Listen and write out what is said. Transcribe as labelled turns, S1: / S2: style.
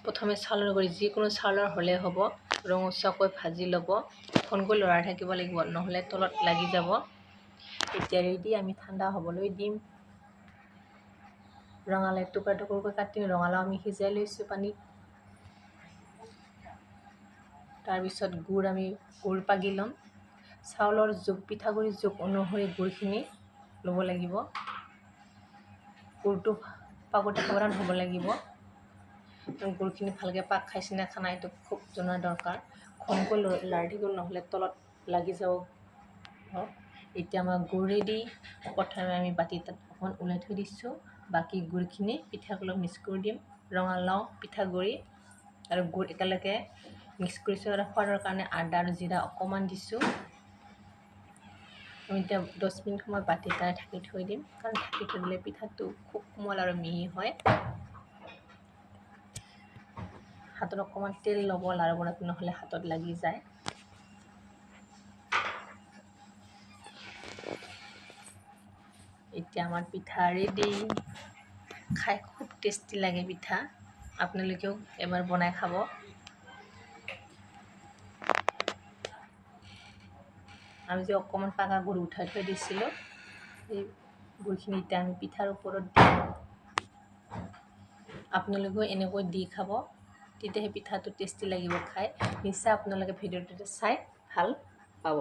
S1: প্ৰথমে চাউলৰ গুড়ি, যিকোনো চাউলৰ হ'লে হ'ব, ৰঙচুৱাকৈ ভাজি ল'ব। ঘনকৈ লৰাই থাকিব লাগিব, নহ'লে তলত লাগি যাব। এতিয়া ৰেডি, আমি ঠাণ্ডা হ'বলৈ দিম। ৰঙালাও টুকুৰা টুকুৰকৈ কাটি ৰঙালাও আমি সিজাই লৈছোঁ পানীত। তাৰপিছত গুড় আমি গুড় পাগি ল'ম। চাউলৰ জোখ, পিঠাগুড়িৰ জোখ অনুসৰি গুড়খিনি ল'ব লাগিব। গুড়টো পাকোতে সাৱধান হ'ব লাগিব। গুড়খিনি ভালকৈ পাক খাইছে নে খানা এইটো খুব জনাৰ দৰকাৰ। ঘনকৈ লাৰি থাকিব, নহ'লে তলত লাগি যাব। এতিয়া আমাৰ গুড় ৰেডি। প্ৰথমে আমি বাতি এটাত অকণমান ওলাই থৈ দিছোঁ। বাকী গুড়খিনি পিঠাগুড়িৰ লগত মিক্স কৰি দিম। ৰঙালাও, পিঠাগুড়ি আৰু গুড় একেলগে মিক্স কৰিছোঁ। আৰু সোৱাদৰ কাৰণে আদা আৰু জিৰা অকণমান দিছোঁ। আমি এতিয়া 10 মিনিট সময় বাতি এটাৰে ঢাকি থৈ দিম, কাৰণ ঢাকি থৈ দিলে পিঠাটো খুব কোমল আৰু মিহি হয়। হাতত অকণমান তেল ল'ব লাড়ু বনাওঁতে, নহ'লে হাতত লাগি যায়। এতিয়া আমাৰ পিঠা ৰেডি। খাই খুব টেষ্টি লাগে পিঠা। আপোনালোকেও এবাৰ বনাই খাব। আমি যে অকণমান পাকা গুড় উঠাই থৈ দিছিলোঁ, সেই গুড়খিনি এতিয়া আমি পিঠাৰ ওপৰত দিম। আপোনালোকেও এনেকৈ দি খাব, তেতিয়াহে পিঠাটো টেষ্টি লাগিব খাই। নিশ্চয় আপোনালোকে ভিডিঅ'টো চাই ভাল পাব।